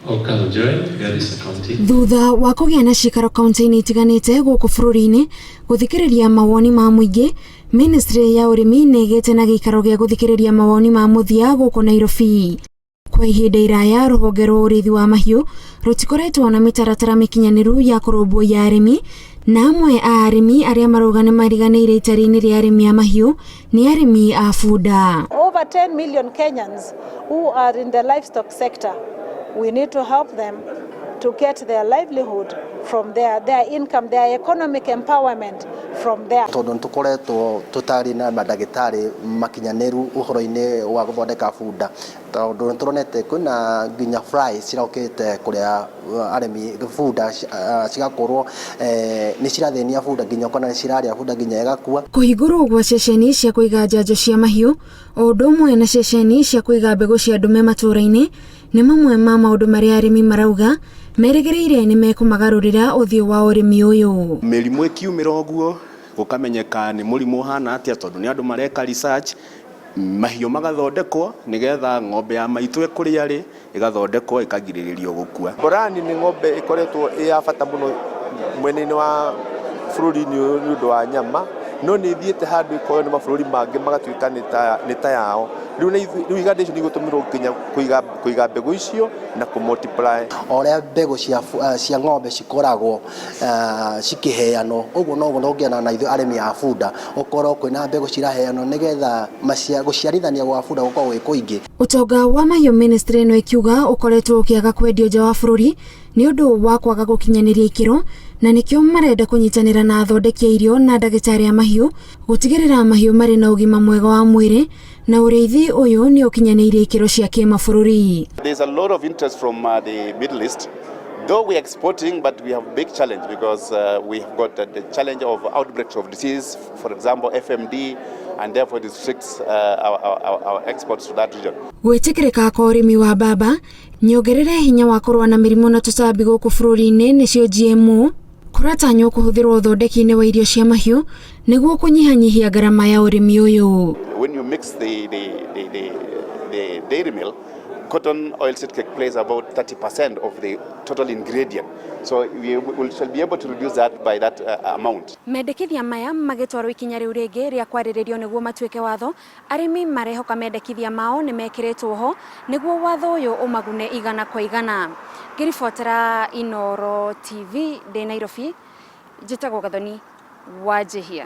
Okal Joel, Garissa County. Thutha wa kũgĩa na ciikaro kaunti-inĩ itiganĩte gũkũ bũrũri-inĩ gũthikĩrĩria mawoni ma mũingĩ, ministry ya ũrĩmi nĩ ĩgĩte na gĩikaro gĩa gũthikĩrĩria mawoni ma mũthia gũkũ Nairobi. Kwa ihinda iraya rũhonge rwa ũrĩithi wa mahiũ rũtikoretwo na mĩtaratara mĩkinyanĩru ya kũrũmbũiya arĩmi, na amwe a arĩmi arĩa marauga nĩ mariganĩire itari-inĩ rĩa arĩmi a mahiũ nĩ arĩmi a bunda. Over 10 million Kenyans who are in the livestock sector. We need to help them to get their livelihood from their income, their economic empowerment from there. Tondũ nĩ tũkoretwo tũtarĩ na mandagĩtarĩ makinyanĩru ũhoro-inĩ wa gũthondeka bunda, tondũ nĩ tũronete kwĩna nginya fly cirokĩte kũrĩa arĩmi bunda, cigakorwo nĩ cirathĩnia bunda, nginya ũkona nĩ cirarĩa bunda nginya ĩgakua. Kũhingũrwo gwa ceceni cia kũiga njanjo cia mahiũ o ũndũ ũmwe na ceceni cia kũiga mbegũ cia ndume matũũra-inĩ nĩ mamwe ma maũndũ marĩa arĩmi marauga merĩgĩrĩire nĩ mekũmagarũrĩra ũthiũ wa ũrĩmi ũyũ. Mĩrimũ ĩkiumĩra ũguo, gũkamenyeka nĩ mũrimũ ũhana atĩa, tondũ nĩ andũ mareka research, mahiũ magathondekwo nĩgetha ng'ombe ya maitũ ĩkũrĩa rĩ ĩgathondekwo ĩkagirĩrĩrio gũkua. Borani nĩ ng'ombe ĩkoretwo ĩ ya bata mũno mwena-inĩ wa bũrũri-inĩ ũyũ nĩ ũndũ wa nyama, no nĩ ĩthiĩte handũ ĩkoywo nĩ mabũrũri mangĩ magatuĩka nĩ ta yao. Rĩu rĩu iganda icio nĩ igũtũmĩrwo nginya kũiga mbegũ icio na kũ multiply. O ũrĩa mbegũ cia ng'ombe cikoragwo cikĩheanwo, ũguo noguo tũngĩona na ithuĩ arĩmi a bunda, ũkorwo kwĩna mbegũ ciraheanwo nĩgetha gũciarithania gwa bunda gũkorwo gwĩ kũingĩ. Ũtonga wa mahiũ ministry ĩno ĩkiuga ũkoretwo ũkĩaga kwendio nja wa bũrũri nĩ ũndũ wa kwaga gũkinyanĩria ikĩro, na nĩkĩo marenda kũnyitanĩra na athondeki a irio na ndagĩtarĩ a mahiũ gũtigĩrĩra mahiũ marĩ na ũgima mwega wa mwĩrĩ na ũrĩithi ũyũ nĩ ũkinyanĩirie ikĩro cia kĩmabũrũri. There's a lot of interest from the Middle East. Though we are exporting, but we have big challenge because we have got the challenge of outbreaks of disease, for example, FMD, and therefore it restricts our exports to that region. Gwĩtĩkĩrĩka kwa ũrĩmi wa mbamba nyongerere hinya wa kũrũa na mĩrimũ na tũtambi gũkũ bũrũri-inĩ nĩcio GMO kũratanywo kũhũthĩrwo ũthondeki-inĩ wa irio cia mahiũ nĩguo kũnyihanyihia ngarama ya ũrĩmi ũyũ. When you mix the dairy meal, cotton oilseed cake plays about 30% of the total ingredient. So we shall be able to reduce that by that amount. Mendekithia maya magĩtwarwo ikinya rĩu rĩngĩ rĩa kwarĩrĩrio nĩguo matuĩke watho, arĩmi marehoka mendekithia mao nĩ mekĩrĩtwo ho nĩguo watho ũyũ ũmagune igana kwa igana. Ngĩribotera Inooro TV ndĩ Nairobi, njĩtagwo Gathoni Wanjihia.